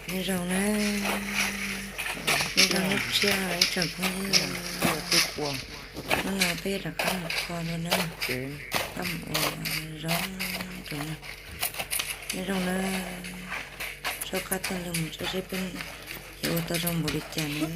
Nyob zoo na, nyob zoo ib tsoom phooj ywg, hnub no peb rov qab mus kho dua na, qab mus ua zaub rau na. Nyob zoo na, soj qab tag nrho mus tso seb peb yuav ua tau zoo npaum li cas na.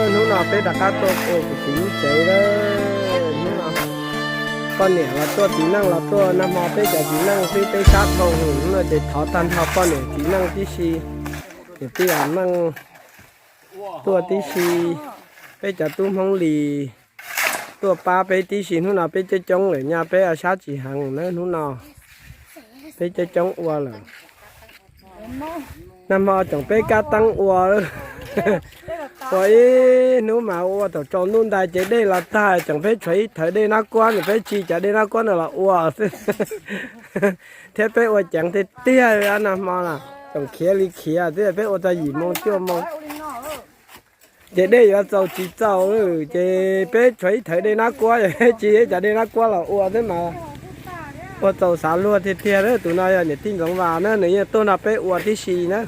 Hnub no peb rov qab tuaj ua kuv txiv lub tsev lawm. Hnub no poj niam los tuaj, txiv neej los tuaj, nag hmo peb cov txiv neej xwb peb sab dhau hwv, hnub no ces thov tag nrho poj niam txiv neej tib si, niam tij neej tuaj tib si, peb cov tub Hmoob Lis tuaj pab peb tib si. Hnub no peb coob coob lawm nyaj, peb sab tsis heev na hnub no, peb coob coob ua lawm. Nag hmo tsoom peb kab teeb ua lawm. Ua ib hnub mas ua thaum tsaus ntuj ntais ces dej los tag, tseem peb tshuav ib thawv dej nab kuab no, peb tsis cov dej nab kuab no los ua xwb. Thiab peb ua ceev tiag tiag, nag hmo na, tseem khiav li khiav thiab, peb ua txog yim moo cuaj moo ces dej yuav txaus tsis txaus, ces peb tshuav ib thawv dej nab kuab, peb tsis cov dej nab kuab los ua xwb mas ua txaus xav luag tiag tiag. Tus no yog niam tij Ntxoov Vas na, nws yeej tuaj nrog peb ua tib si na.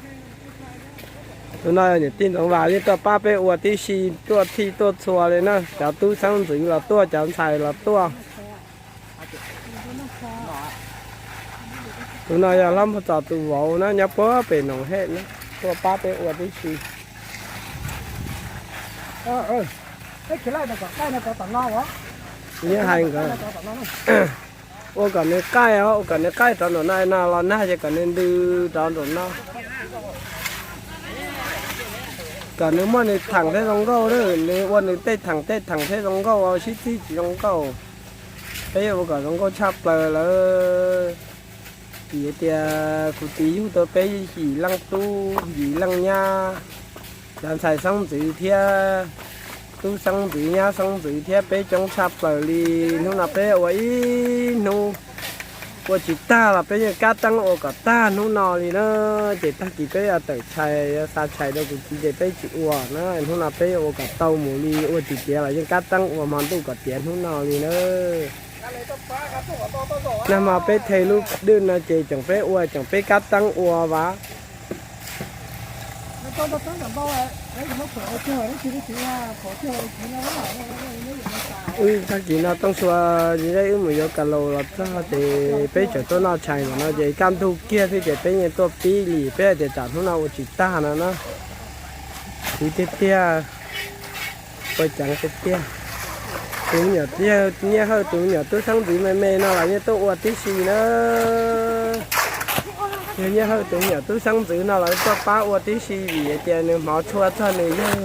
Tus no yog niam tij Ntxoov Vas yeej tuaj pab peb ua tib si, tuaj thij tuaj txhua li na, cov tub xeeb ntxwv los tuaj, cov ntxhais los tuaj. Tus no yog hlob Muag Txos tus vauv na, nyob puag pem Noom Hej na, tuaj pab peb ua tib si. Yeej hais nkawd ua kom nws qaij, ua kom nws qaij rov nraum no no los nag ces kom nws ntws rov nraum no, kom nws muaj nws theem thiab zoo nkauj, nws ua nws tej theem tej theem thiab zoo nkauj, sib txig tsis zoo nkauj. Peb yuav ua kom zoo nkauj tshaj plaws lawm. Vim tias kuv txiv yug tau peb yim leej tub yim leej nyab, cov ntxhais xeeb ntxwv thiab tub xeeb ntxwv nyab xeeb ntxwv thiab peb coob tshaj plaws li. Hnub no peb ua ib hnub ua tsis tag los peb yeej kab teeb ua kom tag hnub no li na. Ces tag kis peb yuav tawm tshais, yuav xa tshais rau kuv txiv ces peb tsis ua na. Hnub no peb yuav ua kom tau mus li, ua tsis tiav los yeej kab teeb ua hmo ntuj kom tiav hnub no li na. Nag hmo peb the lub dwj no ces tseem peb ua, tseem peb kab teeb ua vas. Wb tag kis no Tooj Sua, wb mus yuav ka laus los txog ces peb tseem tuaj noj tshais ntawm no ces kaj ntug kiag xwb ces peb yeej tuaj pib li, peb hais tias tsam hnub no ua tsis tag no na. Txiv tiag tiag, ua ceev tiag tiag. Tus me nyuam Nyiaj Hawj, tus me nyuam tub xeeb ntxwv me me no los yeej tuaj ua tib si na. Yog Nyiaj Hawj tus me nyuam tub xeeb ntxwv no los tuaj pab ua tib si vim tias nws hmov tshua txog nws yawg,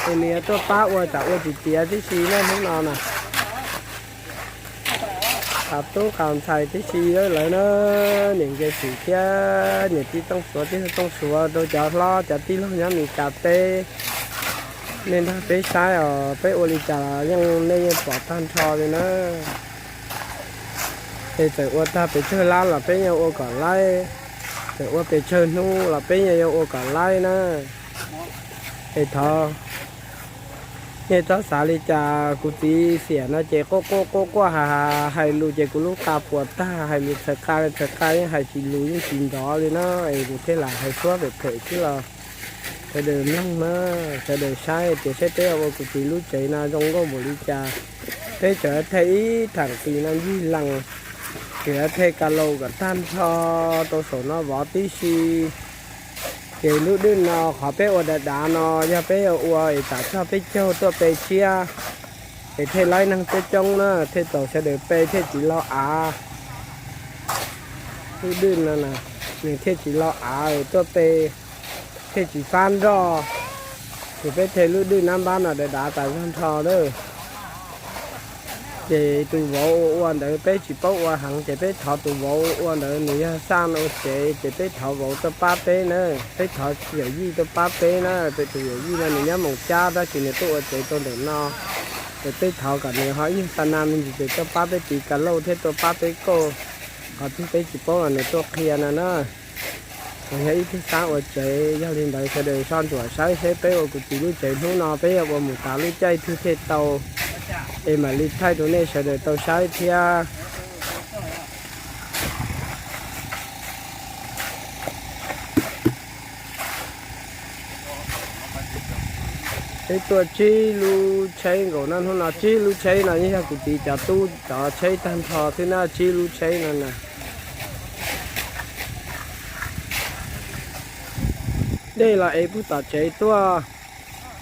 es nws yuav tuaj pab ua tsam ua tsis tiav tib si na hnub no na. Qas tub qas ntxhais tib si lawv na, niam Nkias Xwm thiab niam tij Tooj Suav tij Tooj Suav rau cov hlob cov tij laug nyob Mes Kas teb, nej nrog peb saib os, peb ua li cas los yeej nej yeej pom tag nrho li na. Es txawm ua tag pes tsawg lab los peb yeej ua kom laib, txawm ua pes tsawg hnub los peb yeej yuav ua kom laib na. Es thov nej txhob xav li cas, kuv txiv xiam no ces quaj quaj quaj quaj ha ha hais lus ces kuv lub qa puas tag, hais lus txhawv qa txhawv qa yeej hais tsis lus yeej tsis nrov li na. Es kuv thiaj lam hais suab phem phem xwb los sawv daws mloog na, sawv daws saib tias saib peb ua kuv txiv lub tsev no zoo nkauj npaum li cas. Peb tseem the ib thaam tis no ncig lees, tseem the ka laus kom tag nrho rau saum no vov tib si. Ces lub dwj no qhov peb ua dav dav no yog peb yuav ua es tam txog peb caug tuaj pe tshiab, es thiaj laib neeg coob coob na, thiaj txaus sawv daws pe thiaj tsis lau av. Lub dwj no nws thiaj tsis lau av tuaj pe, thiaj tsis fab nroj. Ces peb the lub dwj nab npab no dav dav tas zog nrho na. Ces tus vauv ua ua ntawd peb tsis paub ua heev ces peb thov tus vauv ua ntawd, nws yog xaj ua tsev ces peb thov vauv tuaj pab peb na, peb thov yawm yij tuaj pab peb na. Peb tus yawm yij no nws nyob Moos Cab tab sis nws tuaj ua tsev rau ntawm no, ces peb thov kom nws ho ib yam xa na me ntsis ces tuaj pab peb tiv ka lauj thiab tuaj pab peb kauj. Qhov twg peb tsis paub los nws tuaj qhia no na. Nws yog ib tug xab ua tsev, yog li ntawd sawv daws soj ntsuam saib seb peb ua kuv txiv lub tsev hnub no peb yuav ua mus tas lub caij twg thiaj tau, es mam li thaij rau nej sawv daws tau saib thiab. Peb tuaj tsib lub tsheb nkaus no, hnub no tsib lub tsheb no yeej yog kuv txiv cov tub cov tsheb tag nrho xwb na, tsib lub tsheb no na. Dej los ev puag tom tsev tuaj,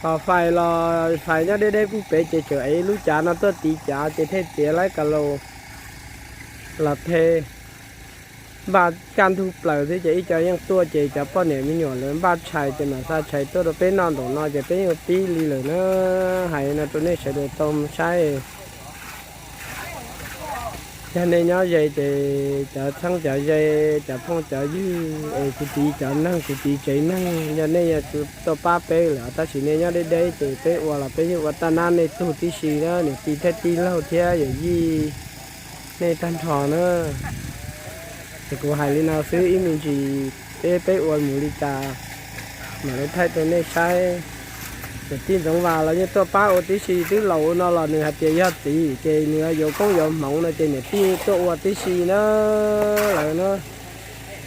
ho fais los fais nyob deb deb puag pem ces tseem ev lub cav no tuaj tiv cav ces thiaj txiav laib ka laus los the. Npaj kaj ntug plaws xwb ces ib co yeej tuaj ces cov poj niam me nyuam lawv npaj tshais ces mam xa tshais tuaj rau peb noj ntaum no ces peb yeej pib li lawm na. Hais no rau nej sawv daws tau saib. Yog nej nyob ze ces cov txheeb cov ze, cov phooj cov ywg es kuv txiv cov neeg, kuv txiv tsev neeg, yog nej yuav tuaj pab peb lawm tab sis nej nyob deb deb ces peb ua los peb yeej ua taj nab nej tug tib si na, niam tij thiab tij laug thiab yawm yij nej tag nrho na. Ces kuv hais li no xwb, ib me ntsis peb peb ua mus li cas mam li thaij rau nej saib. Niam tij Ntxoov Vas los yeej tuaj pab ua tib si, twb laus ua no los nws hais tias yog txiv ces nws yuav koob yuav hmoov no ces niam tij tuaj ua tib si na lawm na.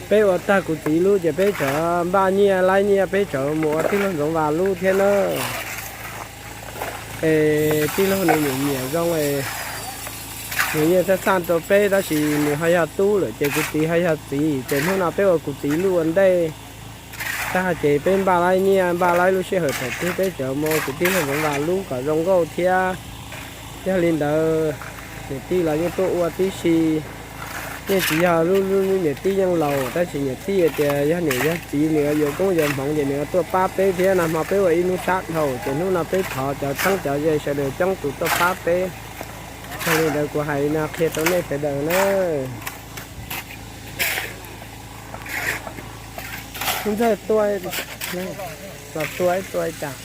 Peb ua tag kuv txiv lub ces peb tseem npaj nyiaj laib nyiaj peb tseem mus ua tij laug Ntxoov Vas lub thiab na. Es tij laug nws nyiam nyiam zoo es nws yeej xaj xaj rau peb tab sis nws ho yog tub lawm ces kuv txiv ho yog txiv ces hnub no peb ua kuv txiv lub ua ntej tag ces peb npaj laib nyiaj npaj laib lub sij hawm thaum twg peb tseem mus ua kuv tij laug Ntxoov Vas lub kom zoo nkauj thiab. Yog li ntawd niam tij los yeej tuaj ua tib si. Yeej tsis yog lub, lub niam tij yeej laus tab sis niam tij tias yog niam yog txiv nws yuav koob yuav hmoov ces nws yuav tuaj pab peb thiab, nag hmo peb ua ib hnub sab dhau ces hnub no peb thov cov txheeb cov ze sawv daws coob tus tuaj pab peb. Yog li ntawd kuv hais li no qhia rau nej sawv daws na. Ntxawg tua, los tua ib tua cas.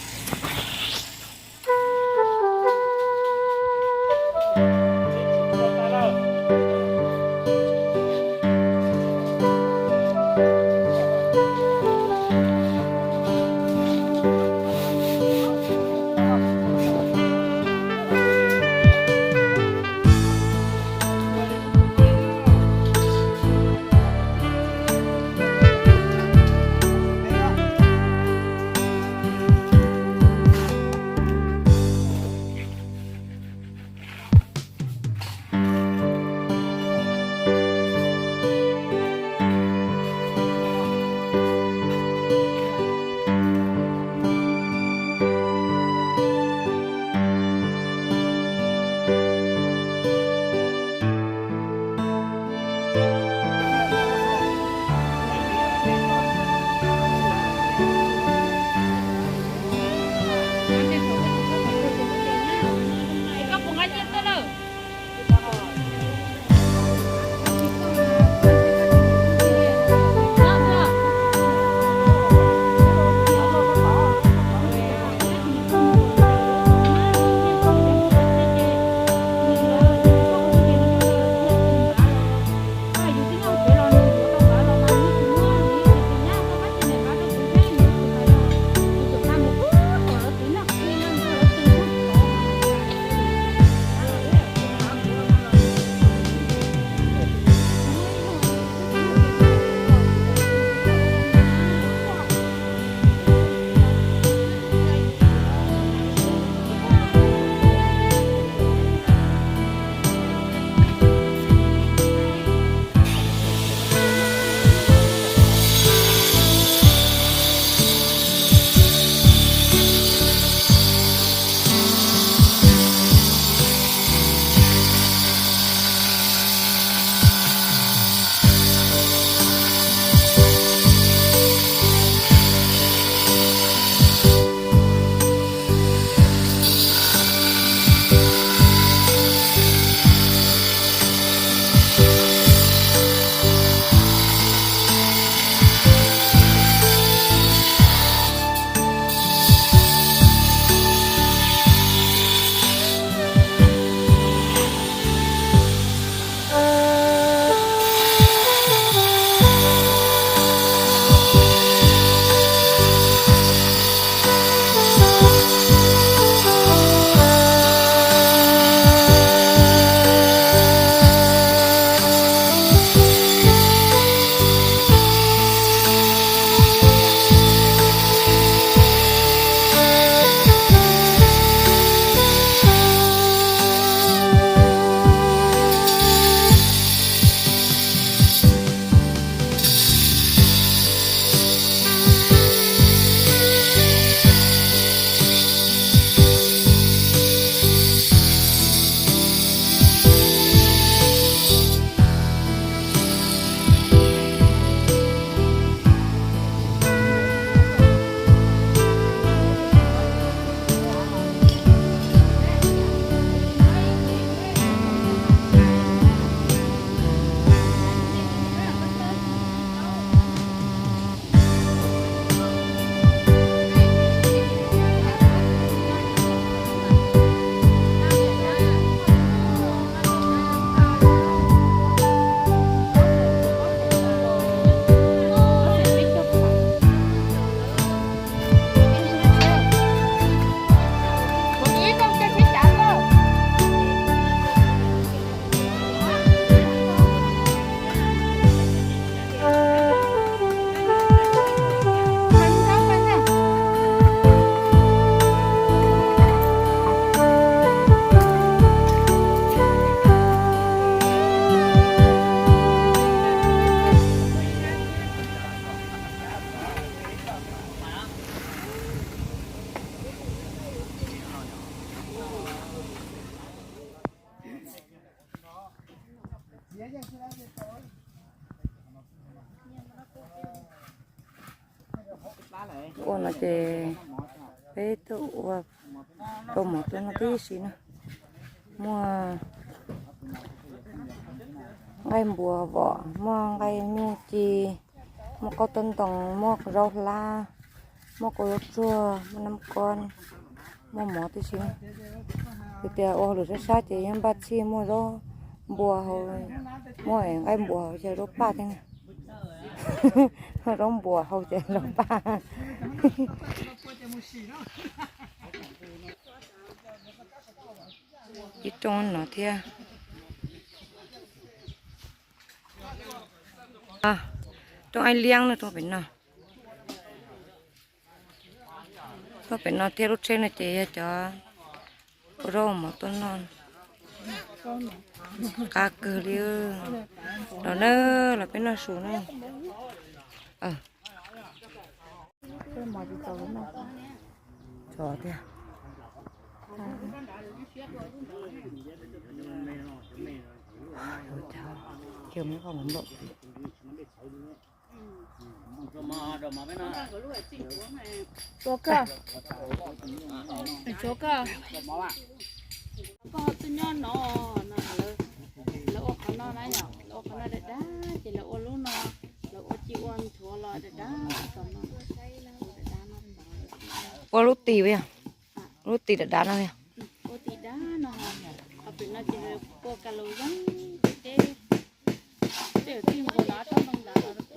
Ua no ces peb tuaj ua rau mov tuaj noj tib si na. Muaj nqaij npua vom, muaj nqaij nyuj ci, muaj qaub tawb ntoo, muaj zaub hlab, muaj kua zaub tsuag, muaj nab kob, muaj mov tib si na. Yog tias ua hauj lwm sab sab ces yeej npaj txhij muaj zaub npua hau, muaj nqaij npua hau ces zaub paj thiab na. Zaub npua hau ces zaub paj. Ib rooj no thiab. Rooj aib liab no, rooj pem no. Rooj pem no thiab lub tsheb no ces yog cov ua zaub ua mov tuaj noj. Qab kawg li. Los na, los peb noj su na. Tsov tiag. Tua koj, tua koj, koj ho tuaj nyob no, no lawv, lawv ua qhov no na yom, lawv ua qhov no dag dag ces lawv ua lub no, lawv ua ci ua nthuav los dag dag tom no, dag dag no. Ua lub tis yog, lub tis dag dag no yog. Ua tis dag no, qhov pem no ces lawv ua ka laus zoo, tej, tej tij nkaus los ob tsob ntoo ntawd los.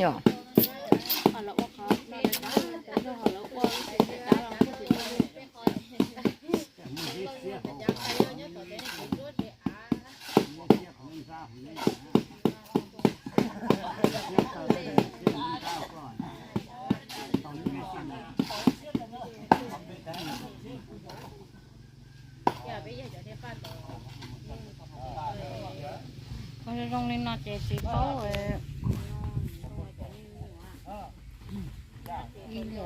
Yog. Ho lawv ua qhov no dag dag, ho lawv ua lub tis dag dag los. Ua zoo zoo li no ces tsis paub ib li.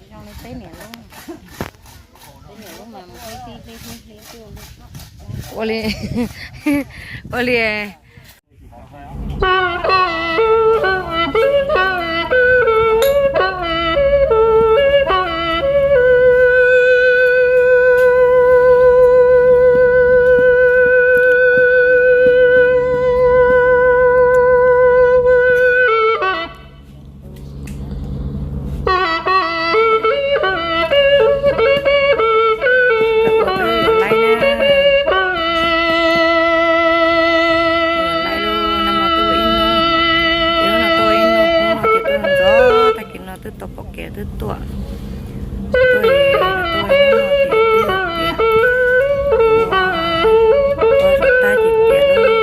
Zoo li peb niam lub, peb niam lub mas mus hlib hlib hlib hlib hlib tuaj li. Ua li, ua li. Laib na. Laib lauj, nag hmo tuaj ua ib hnub, ib hnub no tuaj ua ib hnub, hnub no ces tuaj ntxov, tag kis no twb tau pom kev twb tuaj. Tuaj, tuaj ua ib hnub no ces twb tiav, ua zaum tag ces tiav lauj.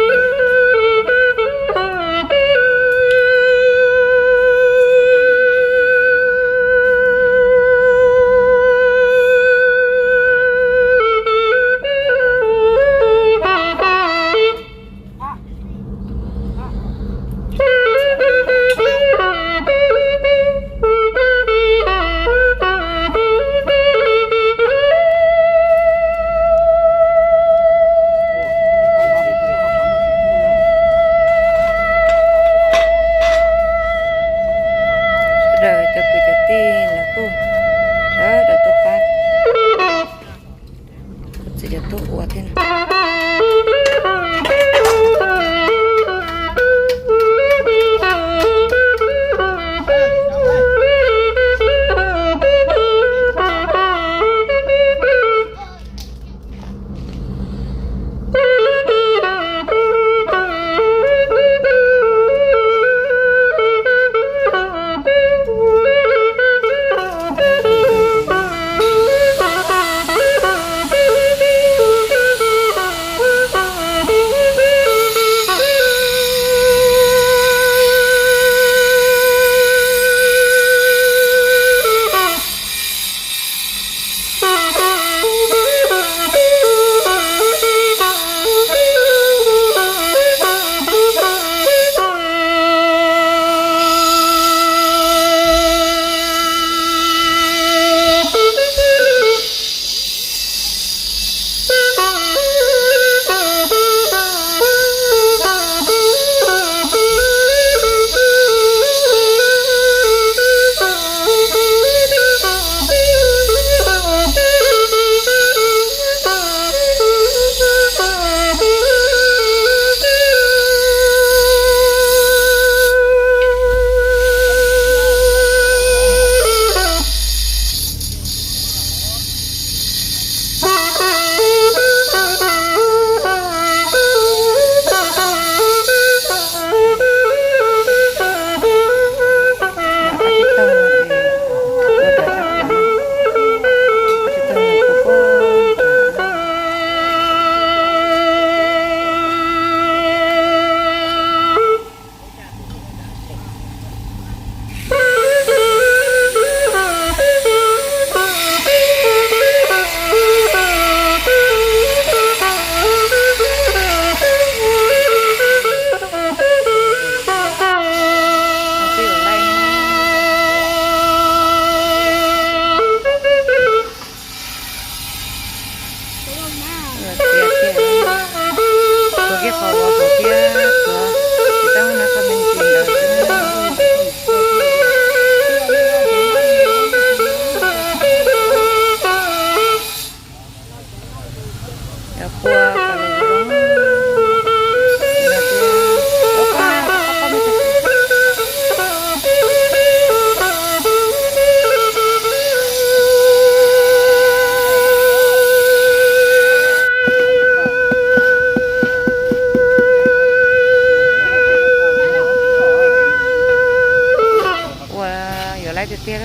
Lawv tiag tiag.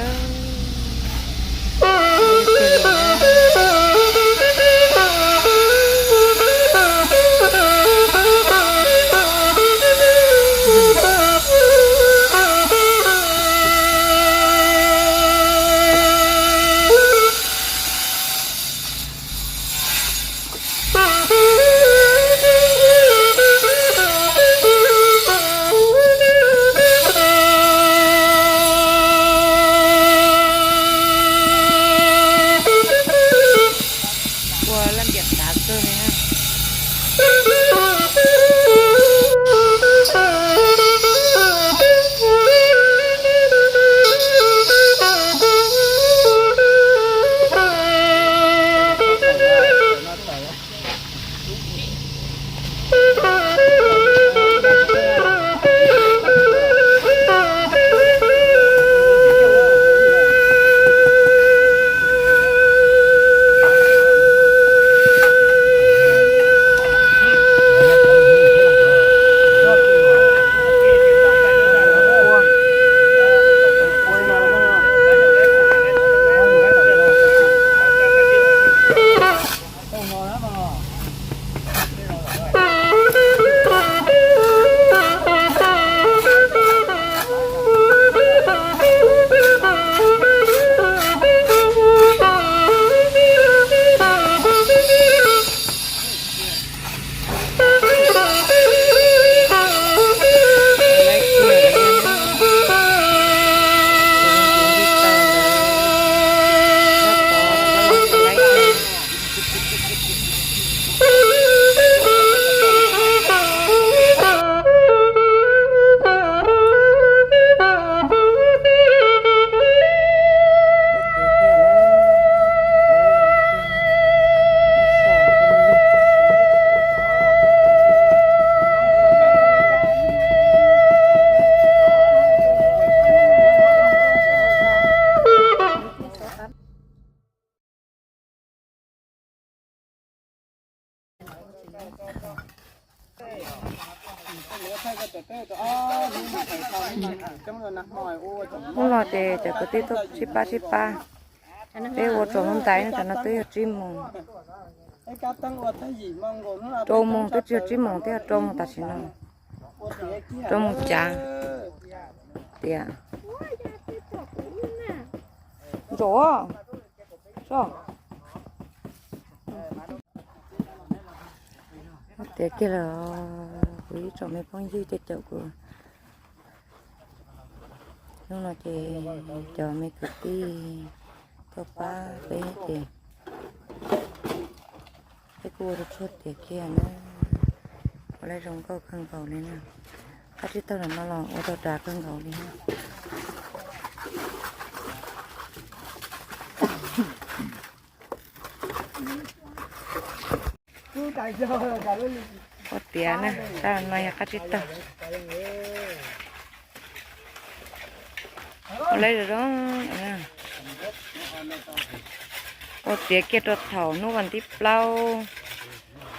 Ua laj npias tav kawg li na. Hnub no ces cov kwv tij tuaj sib pab sib pab, peb ua tsaus hauv ntaiv no, tam no twb yog tsib moos, rau moos twb tsis yog tsib moos, twb yog rau moos tam sim no, rau moos cav tias ntsaum tiav kiag los kuv ib tsoom me phooj ywg caum kuv. Hnub no ces cov me kwv tij tuaj pab peb ces peb kuj ua rau tshuaj tiav kiag na. Ua lawv zoo nkauj kawg nkaus li na. Qab tsib taug no los ua tau dav kawg nkaus li na. Ua tiav na, sab no yog qab tsib taug. Ua lawv zoo zoo. Ua tiav kiag rau thaum hnub vas thib plaub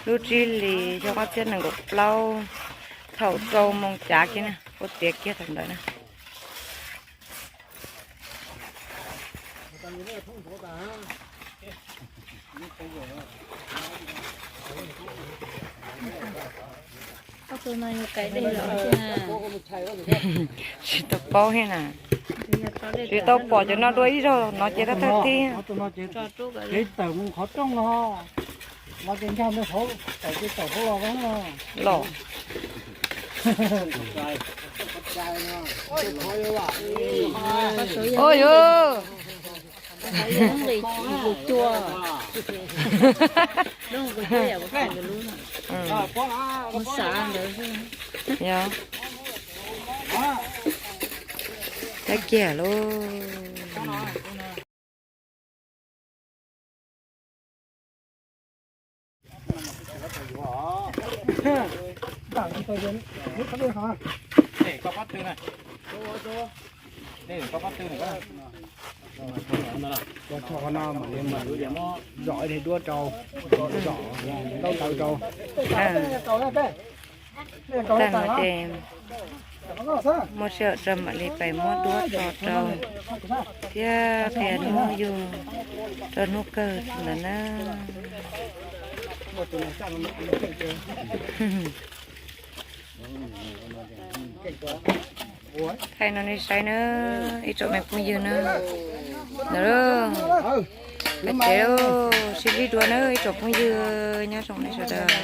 lub tsib hlis xyoo ob txhiab nees nkaum plaub, thaum rau moos cav kiag na, ua tiav kiag thaum ntawd na. Tsis tau paub thiab na. Tsis tau pom cov no dua ib zaug no ces thawj thawj tib. Los. Ua yuav. Yog. Thab kiag lauj. Zom ib daim duab rau, zom ntau ntawv rau. Tag no ces Muaj sij hawm rau mam li pais muab duab tso rau thiab qhia hnub yug rau hnub kawg ntawd na. Thaij no nej saib na, ib tsoom me phooj ywg na. Ntawd, peb tsev sib hlub dua na ib tsoom phooj ywg nyob zoo nej sawv daws.